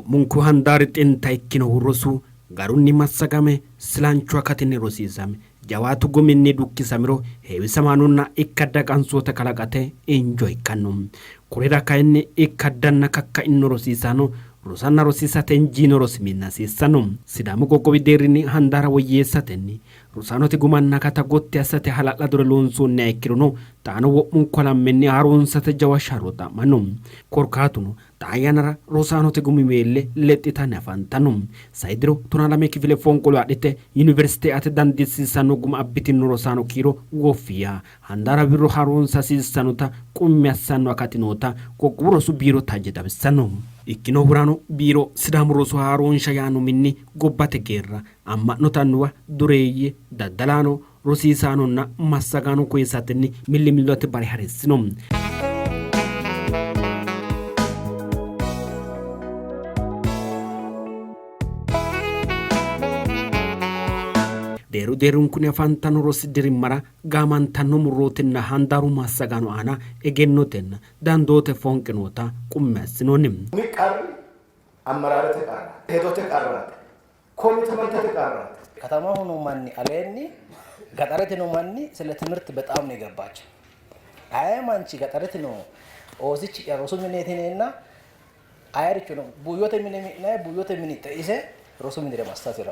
Wo'munku handaari xinta ikkinohu rosu garunni massagame silanchu akatinni rosiisame jawaatu guminni dukkisamiro heewisamaanonna ikkadda qansoota kalaqate injo ikkanno. Kurira kayinni ikkaddanna kakka'ino rosiisaano rosanna rosiisate injiino rosi minna hasiissanno. Sidaamu qoqqowi deerrinni handaara woyyeessatenni rosaanote gumanna akata gotti assate hala'ladore loonsoonniha ikkirono xaano wo'munku halammenni haaroonsate jawa sharro xa'manno. Korkaatuno Xaa yannara rosaanote gumiweelle lexxitanni afantanno. Sai diro 12 kifile fonqolo adhite yuniversite eate dandiissiissanno guma abbitinno rosaano kiiro woffi yaa handaara wirro haaroonsa hasiissannota qummi assanno akati noota qoqqowu rosu biiro taje xawissanno. Ikkinohurano biiro Sidaamu rosu haaroonsha yaanno uminni gobbate geerra, amma'note annuwa, dureeyye, daddalaano, rosiisaanonna massagaano koyisatenni millimillote bare harissino. Deerru deerrunkunni afantanno rosi dirimmara gaamantanno murrootinna handaaru massagaano aana egennotenna dandoote foonqe noota qummi assinoonni. Umi qarri ammaraarete qarraati, hedote qarraati, Komitmentete qarraati. ከተማው ነው ማኒ አለኒ ገጠረት ነው ማኒ ስለ ትምህርት በጣም ነው የገባቸው። አይ ማንቺ ገጠረት ነው ኦሲች ሮሱ ሚኔቲኔና አይርቹ ነው ቡዮተ ሚኔ ሚና ቡዮተ ሚኔ ተይሴ ሮሱ ሚኔ ማስታሲራ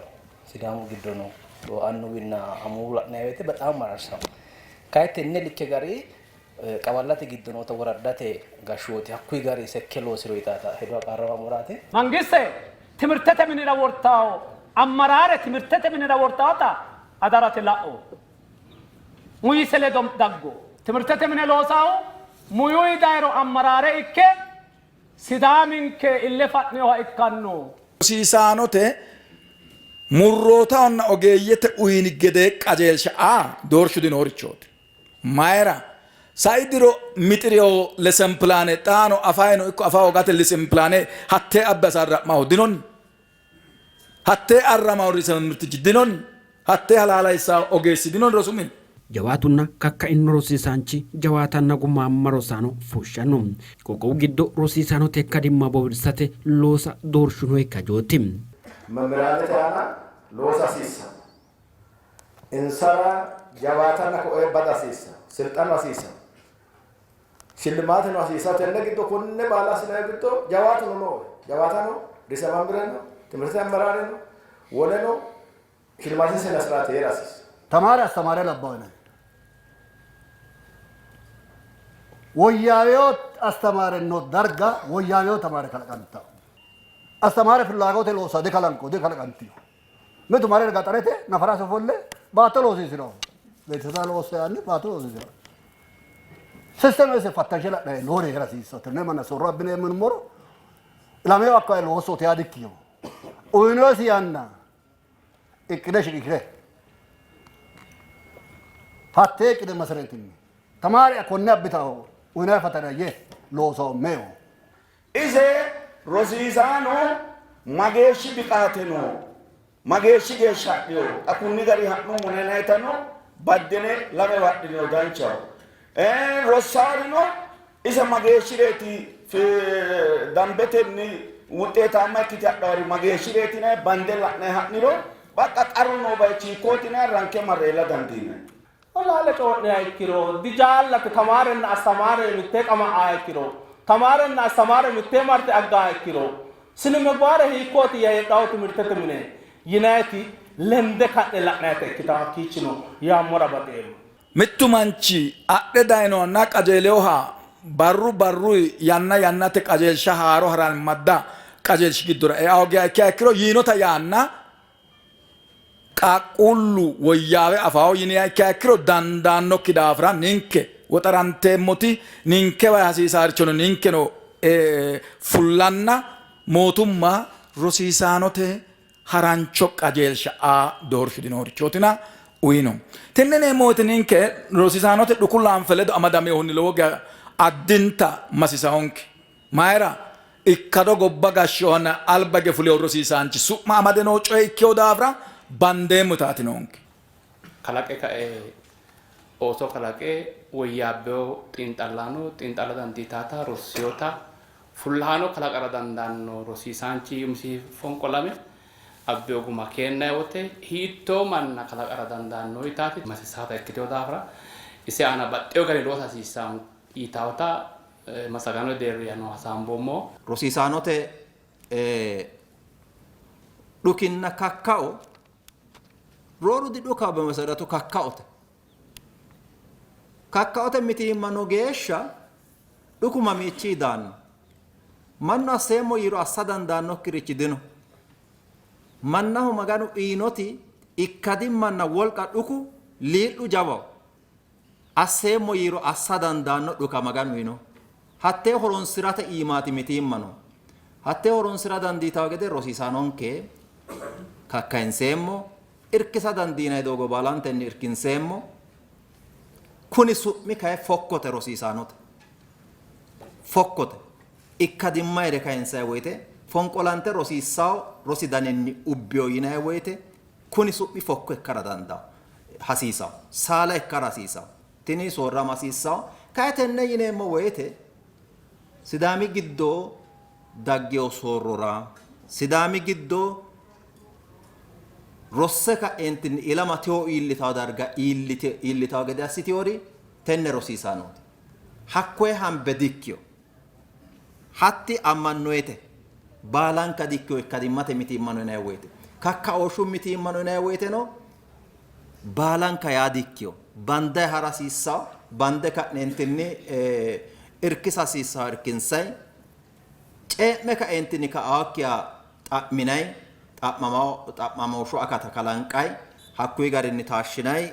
ሲዳሙ ግዶ ነው አኑዊና አሙላ ናይቤት በጣም ማራርሳው ካይቴ ልኬ ጋሪ ቀባላቴ ግዶ ነው ተወረዳቴ ጋሽዎቲ ሀኩይ ጋሪ ሰኬ ሎሲሮ ይታታ ሄዶ አቃረባ ሙራቴ መንግስት timirtete minira wortawo ammaraare timirtete minira wortaata adarate la'o muyise ledo daggo timirtete mine loosaahu muyuyi dayiro ammaraare ikke Sidaaminke ille fa'ninoha ikkanno. Rosiisaanote murrootahonna ogeeyyete uyini gedee qajeelsha aa doorshu dinoorichooti. Mayira? Sai diro mixirino lesson pilaane xaano afayino ikko afa hoogate lesson pilaane hattee abbe asarra'mahu dinoni? Hattee arramahu rise murtichi dinoni? Hattee halaalayissahu ogeessi dinoni rosu mine? Jawaatunna kakkaino rosiisaanchi jawaatanna gumaamma rosaano fushshanno. Qoqqowu giddo rosiisaanote ikkadimma bowirsate loosa doorshu nookki hajooti. Memiraanete aana loosa hasiissanno. Insara jawaatanna ko'ee bada hasiissanno. Silxanu hasiisanno. Shillimaateno hasiisanno. Tenne giddo konne baala assinanni giddo jawaatuno noowe. Jawaatano rise mamireno, timirte ammeraareno, woleno shillimaate sina siraate hee'ra hasiissanno. ተማሪ አስተማሪ ለባው ነን woyyaaweo astamare no darga woyyaaweo tamare kalaqanta astamare ፍላጎቴ loosa dikalanqo dikalaqantino mitu mare gaxarete nafarasi ofolle baatto loosiisino beetesa loosse yaanni baatto loosiisino sistemese fattashe la'nayi noore heera hasiissanno tenne manna soorro abbineemmo yinummoro ilameyo hakkayi loossooti yaa dikkino uyinosi yanna iqqide shiqishire hattee iqqide masaretinni tamaare konne abbitaho uyinayi fatana yee loosawo meeho. Ise rosiisaano mageeshshi biqaate no, mageeshshi geeshsha hadhino, xa kunni gari ha'nummo yinayitano baddine lamewa hadhiniro danchaho. Rossaarino ise mageeshshireeti dambetenni wuxxeetaamma ikkite hadhawori mageeshshireeti yinay bande la'nay ha'niro baqqa qarru noo bayichi hiikkooti yinay ranke marre iilla dandiinanni. Halaale coyi'niha ikkiro, dijaallate tamaarenna astamaare mittee qama'aa ikkiro, tamaarenna astamaare mittee marte aggaa ikkiro, sinimegbaare hiikkootiyya heedhawo timirtete mine yinayiti lende ka'ne la'nayita ikkitawo hakkiichino yaammora baxeemmo. Mittu manchi adhe dayinohanna qajeelinoha barru barruy yanna yannate qajeelsha haaro harammadda qajeelshi giddora ea hoogiha ikkiha ikkiro yiinota yaanna qaaqquullu woyyaawe afawo yiniha ikkiha ikkiro dandaannokki daafira ninke woxaranteemmoti ninkewa hasiisaarichono ninkeno fullanna mootumma rosiisaanote harancho qajeelsha aa doorshu dinoorichootina uyino. Tenne yineemmo woyte ninke rosiisaanote dhuku laanfe ledo amadaminohunni lowo geya addinta masisahonke. Mayira? Ikkado gobba gashshinohanna alba hige fulino rosiisaanchi su'ma amade noo coye ikkino daafira bandeemmo yitaati noonke. Kalaqe kae ooso kalaqe woyyaabbino xiinxallaano xiinxalla dandiitaata, rossinota, Fullahaano kalaqara dandaanno rosiisaanchi umisi fonqolame abbino guma keennanni wote hiittoo manna kalaqara dandaanno yitaati masissaata ikkitino daafira ise aana baxxeewo garinni loosa hasiissanno yitaawota massagaanote deerriha hasaamboommo. Rosiisaanote dhukinna kakkao rooru didhukaho bemeseratu kakkaote. Kakkaote mitiimma no geeshsha dhuku mamiichii daanno? Mannu asseemmo yiiro assa dandaannokkirichi dino. Mannaho Maganu uyinoti ikkadimmanna wolqa dhuku lii'lu jawaho. Asseemmo yiiro assa dandaanno dhuka Maganu uyino. Hattee horonsi'rate iimaati mitiimma no. Hattee horonsi'ra dandiitanno gede rosiisaanonke kakkayinseemmo, irkisa dandiinanni doogo baalantenni irkinseemmo. Kuni su'mi kayi fokkote rosiisaanote. Fokkote. Ikkadimmayire kayinsanni woyte fonqolante rosiissawo rosi daninni ubbino yinanni woyte kuni su'mi fokko ikkara dandaanno. Hasiisawo. Saala ikkara hasiisawo. Tini soorrama hasiissawo. Kayi tenne yineemmo woyte Sidaami giddo daggino soorrora, Sidaami giddo rosse ka'eentinni ilama tewo iillitawo darga iillitawo gede assitinori tenne rosiisaanooti. Hakkoye hambe dikkino. Hatti ammannoyete. Baalanka dikkino ikkadimmate mitiimma no yinanni woyte. Kakkaooshshu mitiimma no yinanni woyteno baalanka yaa dikkino. Bande hara hasiissawo, bande ka'neentinni irkisa hasiissawo irkinsayi, cee'me kaeentinni ka'aakkiha xa'minayi, xa'mamooshshu akata kalanqayi, hakkuyi garinni taashshinayi,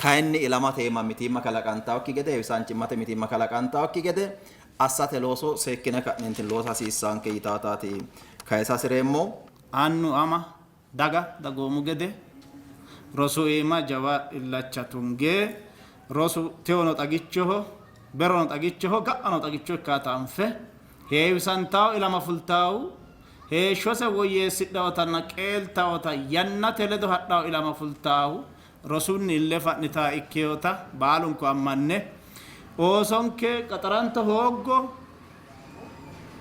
kayinni ilamate iima mitiimma kalaqantannokki gede, heewisaanchimmate mitiimma kalaqantannokki gede assate looso seekkine ka'neentinni loosa hasiissaanke yitaataati kayisa hasi'reemmo. Annu ama, daga dagoomu gede rosu iima jawa illacha tunge rosu tewono xagichoho, berono xagichoho, ga'ano xagicho ikkaata anfe heewisantawo ilama fultawo, heeshshose woyyeessidhawotanna qeeltawota yannate ledo hadhawo ilama fultawo rosunni ille fa'nitaa ikkewota baalunku ammanne oosonke qaxaranto hooggo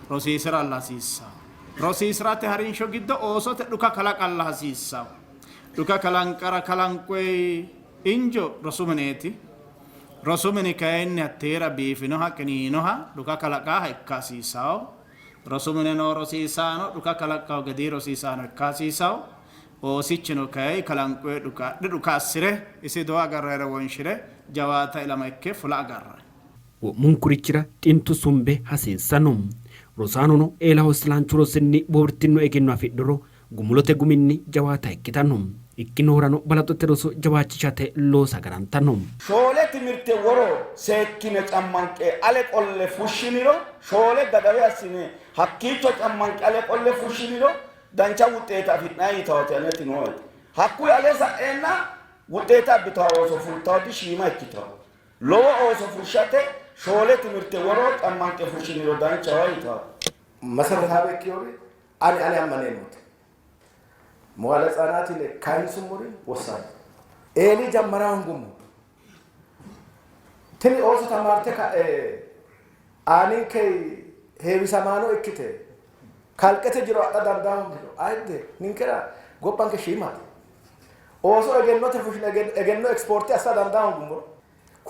rosiisiralla hasiissawo. Rosiisirate harinsho giddo oosote dhuka kalaqalla hasiissawo. Dhuka kalanqara kalanqoyi injo rosu mineeti. Rosu mini kayinni hatteera biifinoha qiniinoha dhuka kalaqaaha ikka hasiissawo. Rosu mine noo rosiisaano dhuka kalaqqawo gedii rosiisaano ikka hasiissawo. Oosichino kayi kalanqoyi dhuka adhe dhuka assire isi doo agarrayire wonshire jawaata ilama ikke fula agarrayi. Wo'munkurichira xintu sumbe hasiissanno. Rosaanono eelaho isilanchu rosinni bowirtino egenno afidhuro gumulote guminni jawaata ikkitanno. Ikkinohurano balaxote roso jawaachishate loosa agarantanno. Shoole timirte woro seekkine cammanqe ale qolle fushshiniro, shoole gadawe assine hakkiicho cammanqe ale qolle fushshiniro dancha wuxeete afi'nanni yitawoti aneti nooeti. Hakkuyi ale sa'eenna wuxeete abbitawo ooso fultawoti shiima ikkitawo. Lowo ooso fushshate shoole timirte woro cammanqe fushshiniro danchaho yitawo. መሰረታዊ ikkiyori ani ane ammaneemmote መዋለ ህጻናት kayinsummori ወሳኝ eeli jammara hongummo tini ooso tamaarte ka'e aaninke heewisamaano ikkite kalqete jiro adha dandaa hongiro ayidde ninkera gobbanke shiimate ooso egennote fushshine egenno ekspoorti assa dandaa hongummoro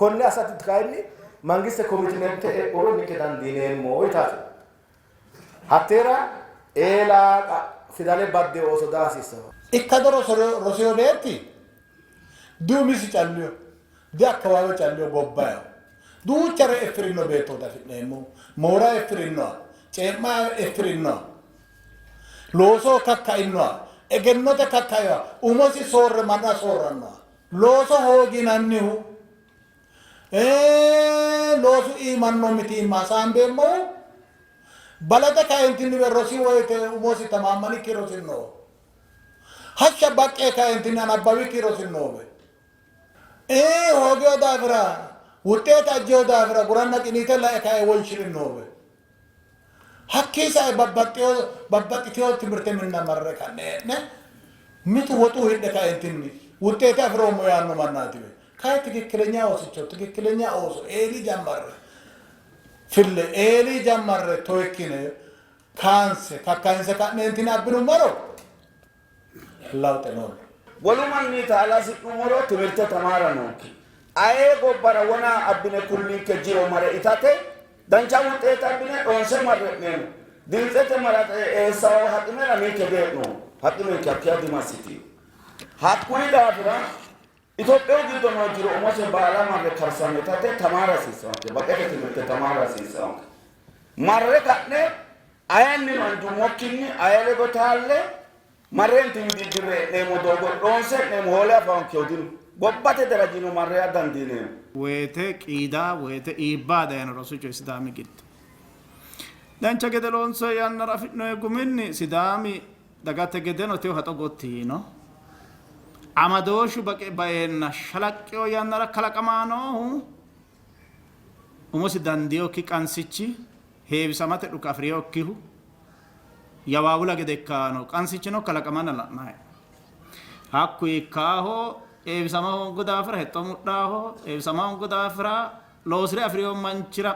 konne assate kayinni mangiste commitment e'uro ninke dandiineemmo yitaate hatteera eela fidale badde ooso daa hasiissanno. Ikkado rosino beetti diumisi calliho, diakkawaawe calliho, gobbayiho. Duuchare effirino beettooti afi'neemmohu. Moora effirinoha, cee'ma effirinoha, loosoho kakkainoha, egennote kakkainoha, umosi soorre manna soorrannoha. Looso hooginannihu, loosu iima noo mitiimma hasaambeemmohu balaxe kaeentinni rosi woyte umosi tamaammanikki rosinnoho. Hashsha baqqe kaeentinni anabbawikki rosinnowe. Hoogiyo daafira wuxeete ajjeyo daafira guranna qiniite lae kae wonshi'rinnowe. Hakkii sae babbaxxiteyo timirte minna marre ka'ne hee'ne mitu woxu hidhe kaeentinni wuxeete afi'roommo yaanno mannaatiwe. Kayi tikikkilenya oosicho tikikkilenya ooso eeli jammarre. fille eeli jammarre toikkine kaanse kakkayinse ka'neentinni abbinummoro lawxe noollo. Wolu manni taala hasi'nummoro timirte tamaara noonke. Ayee gobbara wona abbine kullinke jiro mare itate dancha wuxeete abbine dhoonse marre e'neemmo. Gibitsete maraxe eessawo haqimera ninke dee'noommo. Haqimenke hakkeya dimassitino. Hakkuyi daafira Itophiyu giddo noo jiro umose baala marre karsamme itate tamaara hasiissannonke. Baqete timirte tamaara hasiissannonke. Marre ka'ne ayennino anjummokkinni aye ledo taalle marre intinni diddirre e'neemmo doogo dhoonse e'neemmo hoole afaankehu dino. Gobbate darajino marre ea dandiineemmo. Woyte qiida woyte iibba dayino rosu coyi Sidaami giddo. Dancha gede loonsoyi yannara afi'noyi guminni Sidaami dagate gedeno tewo haxo gotti yiino. Amadooshshu baqe baeenna shalaqqino yannara kalaqamaa noohu umosi dandiinokki qansichi heewisamate dhuka afi'rinokkihu yawaawula gede ikkanno qansichino kalaqamanna la'nanni. Hakkuyi ikkaaho heewisama hoongo daafira hexxo mudhaaho, heewisama hoongo daafira loosire afi'rino manchira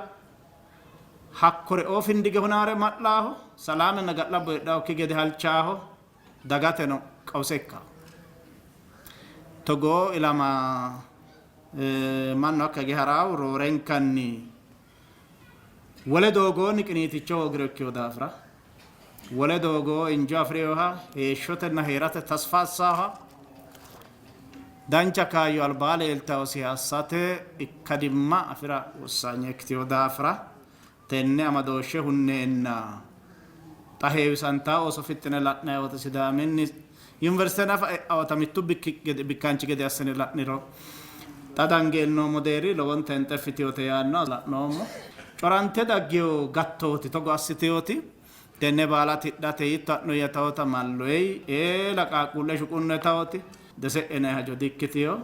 hakkore''oo findige hunaare ma'laaho, salaamenna ga'labbo heedhannokki gede halchaaho, dagateno qawose ikkaho. Togoo ilama mannu hakka hige haraahu roorenkanni wole doogoonni qiniiticho hoogiro ikkino daafira wole doogo injo afi'rinoha heeshshotenna hee'rate tasfa assaaha dancha kaayyo albaa leeltahosiha assate ikkadimma afi'ra wossanye ikkitino daafira tenne amadooshshe hunneenna xa heewisantaa ooso fixxine la'nanni wote Sidaaminni Yuniversite nafa e'awota mittu bikki gede bikkaanchi gede assine la'niro xa dange noommo deerri lowonta henxeffitinote yaanno la'noommo. Corante daggino gattooti togo assiteyooti tenne baala tidhate hiitto ha'noyi yatawota malloyi eela qaaqquulle shuqunno yatawoti dese'enay hajo dikkitino.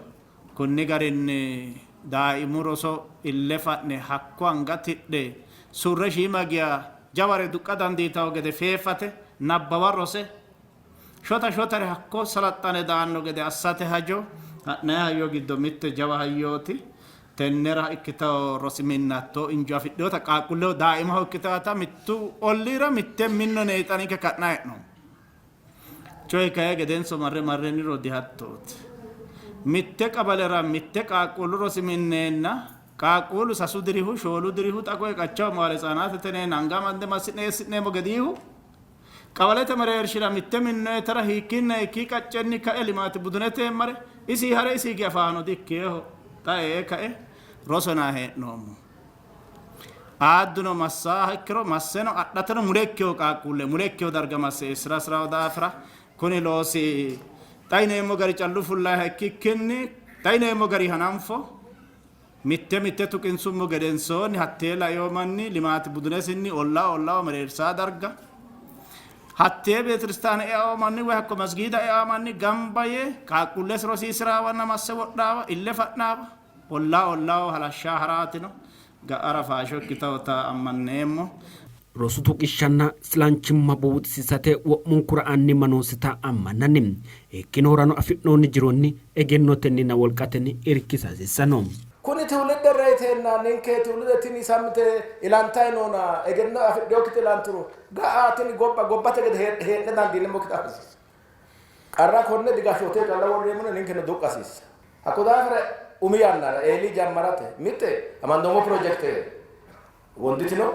Konni garinni daaimu roso ille fa'ne hakko anga tidhe surre shiima geya jaware duqqa dandiitawo gede feeffate nabbawa rose shota shotare hakko salaxxane daanno gede assate hajo ha'nanni hayyo giddo mitte jawa hayyooti. Tennera ikkitawo rosi minna hattoo injo afidhinota qaaqquulleho daaimaho ikkitawota mittu olliira mitte minno neexaninke ka'nanni hee'noommo. Coyi kayi gedenso marre marreniro dihattooti. Mitte qabalera mitte qaaqquullu rosi minneenna qaaqquullu sasu dirihu shoolu dirihu xa koye qachaho mawaale hitsaanaatete teneenna anga amande massi'ne eessi'neemmo gediihu qawalete mereershira mitte minnoyetera hiikkiinna hiikkii qaccenni kae limaati budunete mare isii hare isii hige afaano dikkieho xa ee kae rosona hee'noommo. Aadduno massaaha ikkiro masseno adhateno mule ikkeho qaaqquulle mule ikkeho darga masse eessira hasi'rawo daafira kuni loosi xa yineemmo gari callu fullayiha ikkikkinni xa yineemmo gari hananfo mitte mitte tuqinsummo gedensoonni hattee laeyo manni limaati budunesinni ollaa ollaaho mereersaa darga hattee beetekiristaane eao manni woy hakko masgiida eao manni gamba yee qaaqquullesi rosiisiraawanna masse wodhaawa ille fa'naawa ollaa ollaaho halashshaa haraatino ga'ara faasho ikkitawota ammanneemmo. Rosu tuqishshanna silanchimma buuxisiisate wo'munkura annimma noosita ammannanni. Ikkinohurano afi'noonni jironni egennotenninna wolqatenni irkisa hasiissanno. Kuni tiwulidde reyiteenna ninke tiwulidde tini sammite ilantayi noona egenno afidhinokkiti ilanturo ga'a tini gobba gobbate gede hee'ne dandiineemmokkita afisiissa. Qarra konne digashshooteho calla worreemmona ninkeno duqqa hasiissa. Hakko daafira umi yannara eeli jammarate mitte amandoommo pirojekte wonditino.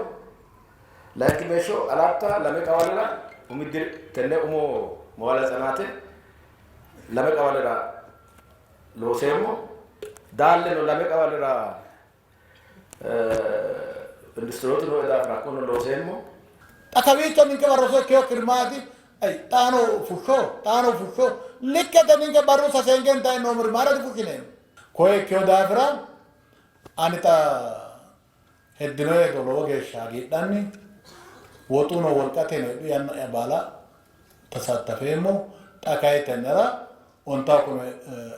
Layinkimeeshsho Alatta lame qawalera umi diri tenne umo Mowala Hitsanaate lame qawalera looseemmo. Daalleno lame qawalera industirootu nooe daafira hakkono looseemmo. Xa kawiicho ninkewa roso ikkinokkiri maati? Ay, xaano fushsho, xaano fushsho, likkete ninke barru saseenke intanni noommori mayira difushshineemmo? Koye ikkino daafira ani xa heddino hedo lowo geeshsha hagiidhanni woxuno wolqateno heedhu yanna'ya baala tasattafeemmo. Xa kayi tennera ontawo kume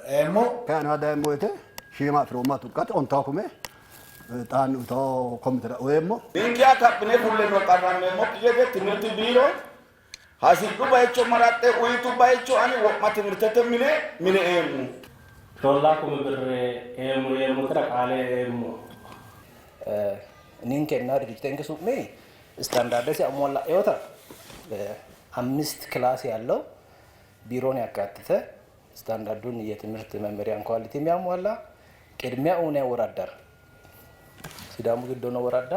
eemmo. Kayi anewa dayemmo woyite shiima afi'roommaha tuqqate ontawo kume xaanni uyitawo komitera uyeemmo. Ninke kaphine fulle no qarrammeemmokki gede timirti biiro hasidhu bayicho maraxxe uyitu bayicho ani wo'ma timirtete mine mine eemmo. Shollaa kume birre eemmo yeemmotera qaale e'eemmo. Ninkenna ድርጅቴንke su'mi ስታንዳርድ ሲያሟላ ኤወታ አምስት ክላስ ያለው ቢሮን ያካተተ ስታንዳርዱን የትምህርት መመሪያን ኳሊቲ የሚያሟላ ቅድሚያ ኡነ ወራዳር ሲዳሙ ግዶ ነው ወራዳ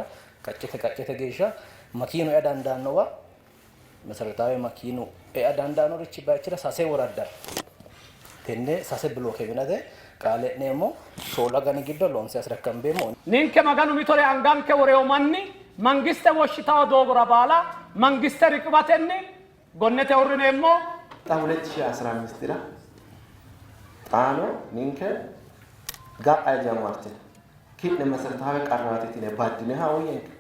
ቀጭተ ቀጭተ ጌሻ መኪኑ ያዳንዳነዋ መሰረታዊ መኪኑ ያዳንዳኖ ርች ባይችለ ሳሴ ወራዳር tenne sase bloke minate qaale e'neemmo shoolu agani giddo loonse asrakkambeemmo. Ninke Maganu mitore anganke woreyo manni mangiste woshshitawo doogora baala mangiste riqiwatenni gonnete uurrineemmo. Xa 2015 ra xaano ninke ga'a jammartine ki'ne መሰረታዊ qarraati yitine baddine haawuyyenke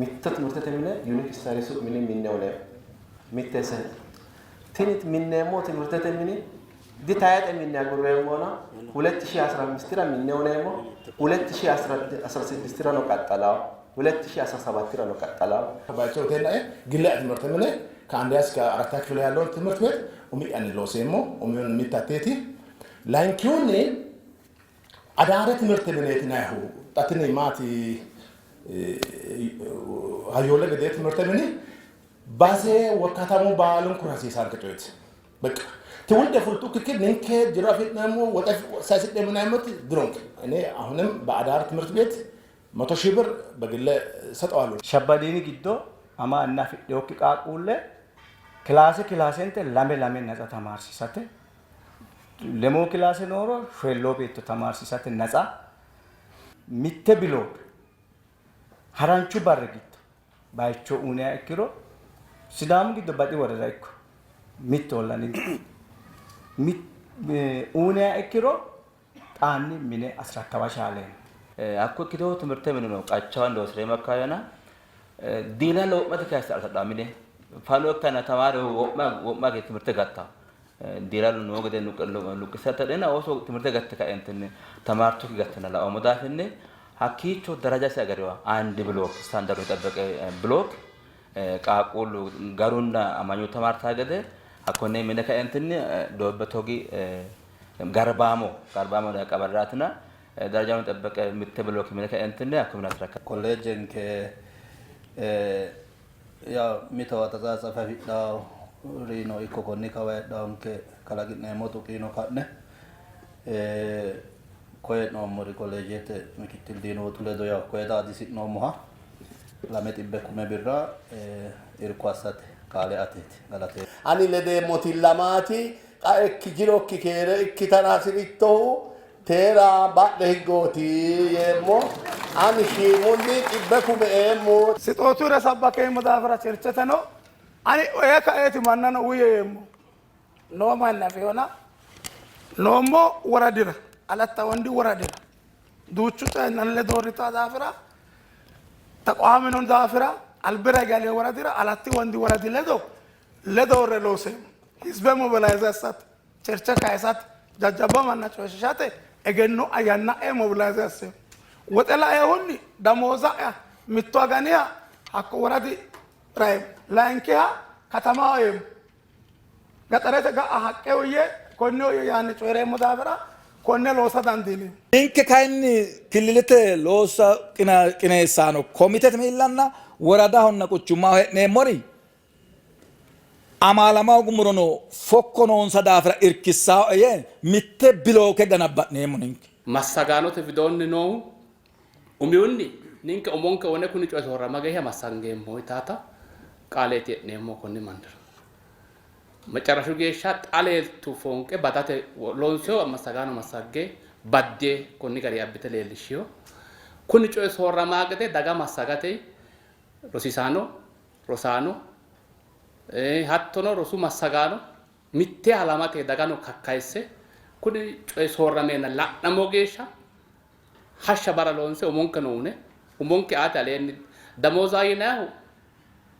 mitto timirtete mine unique style su'minni minne uneemmo mitte sete tini minneemmo timirtete mini ditayxe minne agurreemmona 2015 ra minne uneemmo 2016 rano qaxxalawo 2017 rano qaxxalawo ባይቸው ሆቴል ላይ ግላ ትምህርት mine ከአንደኛ እስከ አራተኛ ክፍል ያለውን ትምህርት ቤት umi'yanni looseemmo umihunni mittatteeti layinkiihunni adaare ትምህርት mineeti yinannihu xa tini maati hayyoole gedee ትምህርት mini base katamu baalunkura hasiisaanke coyeeti በቃ ትውልድ fultukki ninke jiro afi'neemmo woxe sayisi'neemmo yineemmoti dinonke። እኔ አሁንም በአዳር ትምህርት ቤት 100,000 ብር በግሌ እሰጠዋለሁ። Shabbadiini giddo ama anna afidhinokki qaaqquulle kilaase kilaasente lame lame natsa tamaarsiisate lemoo kilaase nooro shoyilloo beetto tamaarsiisate natsa mitte bilooke haranchu barri giddo bayicho uyiniha ikkiro Sidaamu giddo baxi worada ikko mittoholla ninke uyiniha ikkiro xaanni mine asirakkaba chaaleemmo. Hakko ikkito timirte mine no qachaho loosireemmo akkawaawena diilallo wo'mate kayisse alsadhaa mine fano ikkana tamaare wo'ma wo'ma timirte gatta diilallo noo gede luqqisse tadhena ooso timirte gatte kaentinni tamaartukki gattena laoommo daafinni hakkiicho darajasi agarewa አንድ ብሎክ ስታንዳርዱ የጠበቀ ብሎክ qaaqquullu garunna amanyootu tamaartaa gede hakkonne mine kaentinni doobbe togi garbaamo garbaamo qabarraatina ደረጃውን የጠበቀ mitte ብሎክ mine kaentinni hakko mine asrakka kolleejjenke yaw mitowa tatsatsafe afidhaworino ikko konni kawa heedhawonke kalaqi'neemmo tuqino ka'ne koye hee'noommori kolleejjete mikittil diinootu ledo yaw koye xaadisi'noommoha 200,000 birra irko assate qaale ateeti galate. Ani ledeemmoti lamaati qaekki jirokki keere ikkitara hasi'rittohu teera badhe higgooti yeemmo. Ani shiimunni 100,000 eemmo. Sixooture sabbakeemmo daafira chercheteno ani ee kaeeti mannano uyye yeemmo. Noo manni afeona noommo woradira Alatta Wondi woradira duuchu coyi ane ledo uurritaa daafira ተቋሚኖ daafira albira gale woradira Alatti Wondi woradi ledo ledo uurre looseemmo. Hizbe mobilize assate cherche kayisate jajjabba manna coyishiishate egenno yanna'e mobilize asseemmo. Woxe laeehunni damooza'ya mittu aganiha hakko woradi raeemmo. Layinkiha katamaho eemmo. Gaxarete ga'a haqqe uyye konne uyye yaanni coyireemmo daafira konne loosa dandiineemmo. Ninke kayinni killilete loossa qineessaano komitete miillanna woradahonna quchumaho hee'neemmori amaalama hoogummorono fokko noonsa daafira irkissao yee mitte bilooke ganabba'neemmo ninke. Massagaanote widoonni noohu umihunni ninke umonke one kuni coyi soorrama geeshsha massangeemmo yitaata qaaleeti e'neemmo konni mannira. Macarashu geeshsha xa leeltu foonqe badate loonsewo massagaano massagge badde konni gari abbite leellishshiyo. Kuni coyi soorramaa gede daga massagate rosiisaano, rosaano, hattono rosu massagaano mitte halamate dagano kakkayisse kuni coyi soorrameenna la'nammo geeshsha hashsha bara loonse umonke noune umonke aate aleenni damooza yinayihu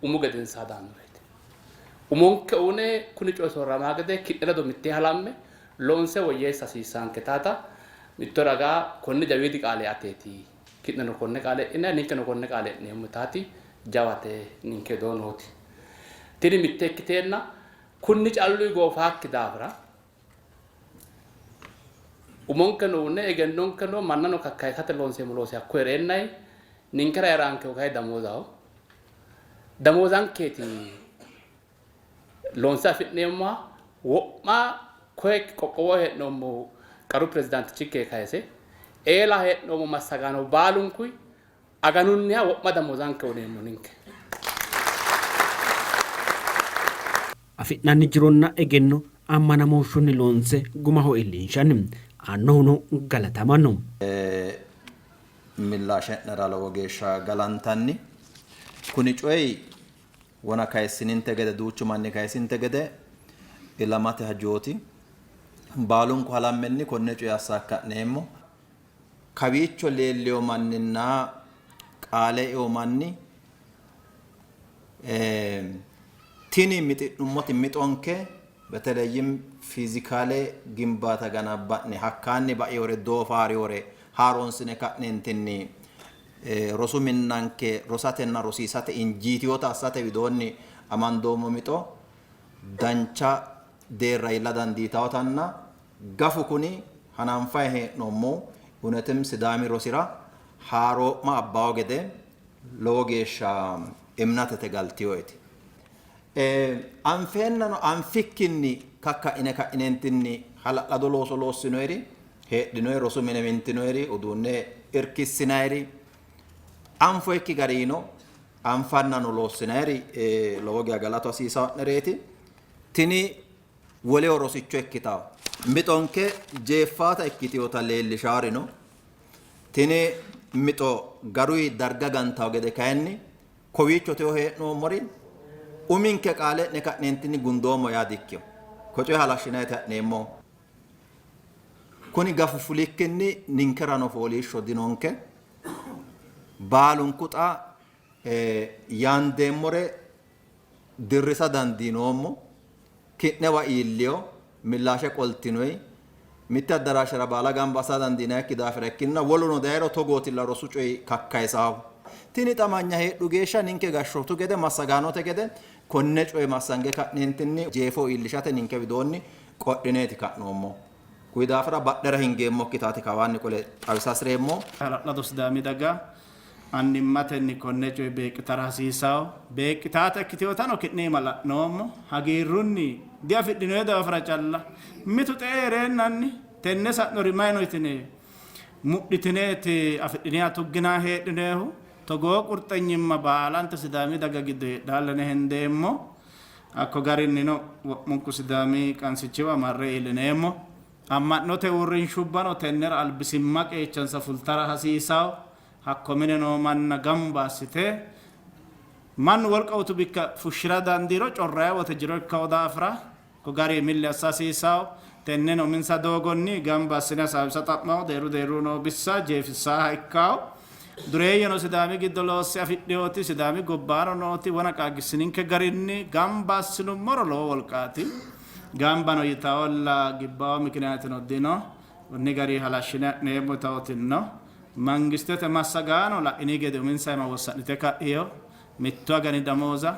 umu gedensaa daannoreeti. Umonke une kuni coyi soorramaa gede ki'ne ledo mitte halamme loonse woyyeessa hasiissaanke taata mitto ragaa konni jawiidi qaale ateeti. Ki'neno konne qaale e'ine ninkeno konne qaale e'neemmo taati jawate ninke doo nooti. Tini mitte ikkiteenna kunni calluyi goofaakki daafira umonke noune egennonkeno mannano kakkayisate loonseemmo loosi hakko hee'reennayi Ninkera hee'raankehu kayi damoozaho. Damoozankeeti loonse afi'neemmoha wo'ma koye qoqqowoho hee'noommohu qaru pirezidaantichinke kayise eela hee'noommo massagaano baalunkuy aganunniha wo'ma damoozanke uyineemmo ninke. Afi'nanni jironna egenno ammanamooshshunni loonse gumaho iillinshanni. Aannohuno galatamanno. Millaashe'nera lowo geeshsha galantanni. Kuni coyi wona kayissininte gede duuchu manni kayisinte gede ilamate hajooti. Baalunku halammenni konne coye assaakka'neemmo. Kawiicho leellino manninna qaale eino manni tini mixi'nummoti mixonke beteleyim fiizikaale gimbaata ganabba'ne hakkaanni bainore doofaariwore haaroonsine ka'neentinni rosu minnanke rosatenna rosiisate injiitinota assate widoonni amandoommo mixo dancha deerra iilla dandiitannotanna gafu kuni hananfanni hee'noommohu Unetim Sidaami rosira haaroo'ma abbawo gede lowo geeshsha imnatete galtinoeti. Anfeennano anfikkinni kakka'ine ka'ineentinni hala'lado looso loossinoeri heedhinoeri, rosu mine mintinoeri, uduunne irkissinayeri, anfoyikki garino anfannano loossinayeri lowo geya galatu hasiisaa'nereeti. Tini woleho rosicho ikkitanno. Mixonke jeeffaata ikkitinota leellishaari no. Tini mixo garuyi darga gantawo gede kayinni kowiicho teyo hee'noommori uminke qaale e'ne ka'neentinni gundoommo yaa dikkino. Ko coye halashshinayiti ha'neemmohu. Kuni gafu fulikkinni ninkerano fooliishsho dinonke. Baalunku xa yaandeemmore dirrisa dandiinoommo. Ki'newa iillino millaashe qoltinoi. Mitte addaraashera baala gamba assa dandiinannikki daafira ikkinnina woluno dayiro togootilla rosu coyi kakkayisaahu. Tini xamanya heedhu geeshsha ninke gashshootu gede massagaanote gede konne coye massange ka'neentinni jeefo iillishate ninke widoonni qodhineeti ka'noommohu. Kuyi daafira badhera hingeemmokkitaati kawaanni qole xawisa hasireemmo. Hala'lado Sidaami daga annimmatenni konne coye beeqqitara hasiisanno. Beeqqitaata ikkitinotano ki'ne iima la'noommo. Hagiirrunni diafidhinoonni daafira calla mitu xe'e hee'reennanni tenne sa'nori mayi no yitine mudhitineeti afidhiniha tugginanni heedhinoonnihu. Togoo qurxanyimma baalante Sidaami daga giddo heedhalla yine hendeemmo. Hakko garinnino wo'munku Sidaami qansichiwa marre iillineemmo. Amma'note uurrinshubbano tennera albisimma qeechansa fultara hasiisanno. Hakko mine noo manna gamba assite mannu wolqa utu bikka fushshira dandiiro corrayi wote jiro ikkawo daafira ko gari milli assa hasiissawo. Tenneno uminsa doogonni gamba assine hasaawisa xa'mawo. Deerru deerru noo bissa jeefissaaha ikkawo. Dureeyyeno Sidaami giddo loosse afidhinoti Sidaami gobbaano nooti wona qaagissininke garinni gamba assinummoro lowo wolqaati. Gambano yitawolla gibbawo mikiniyaatino dino. Konni gari halashshine ha'neemmo yitawotinno. Mangistete massagaano la'ini gede uminsa iima wossa'nite ka'ino. Mittu agani damooza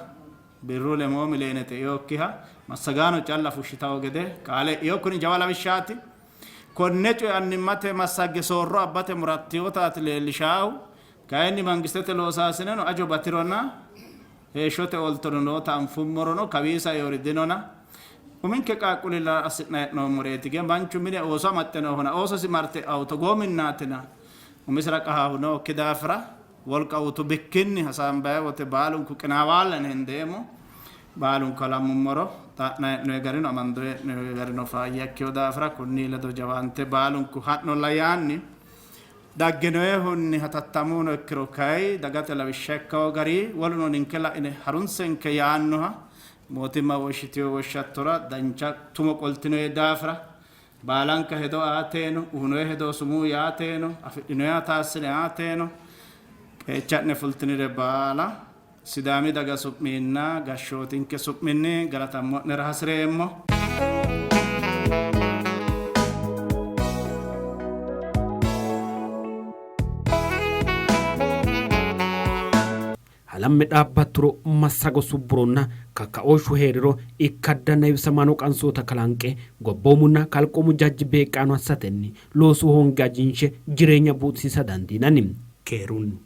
birru lemoo mileene xe'inokkiha massagaano calla fushshitawo gede qaale e'ino. Kuni jawa lawishshaati. Konne coye annimmate massagge soorro abbate murattinotaati leellishaahu. Kayinni mangistete loosaasineno ajo batirona heeshshote ooltono noota anfummorono kawii sainori dinona uminke qaaqquullira assi'nanni hee'noommoreeti. Ge manchu mine ooso amaxxe noohona oososi marte e'ahu togoo minnaatina umisira qahaahu nookki daafira wolqa utu bikkinni hasaambanni wote baalunku qinaawaalla yine hendeemmo. Baalunku halammummoro xa'na hee'noyi garino amando hee'noyi garino faayya ikkino daafira kunni ledo jawaante baalunku ha'nolla yaanni Dhaggenoehunni hatattamuno ikkiro kay dagate lawishsha ikkawo gari woluno ninke la'ine harunsenke yaannoha mootimma woshshitino woshshattora dancha tumo qoltinoe daafira baalanka hedo aateeno, uyinoe hedo sumuu yaateeno, afidhinoeha taassine aateeno qeecha'ne fultinire baala Sidaami daga su'minna gashshootinke su'minni galatammo'nera hasi'reemmo. Halamme dhaabbatturo, massago subburonna kakkaooshshu hee'riro ikkaddanna heewisamaano qansoota kalanqe gobboomunna kalqoomu jajji beeqqaano assatenni loosu hoonge ajinshe jireenya buuxisiisa dandiinanni. Keerunni.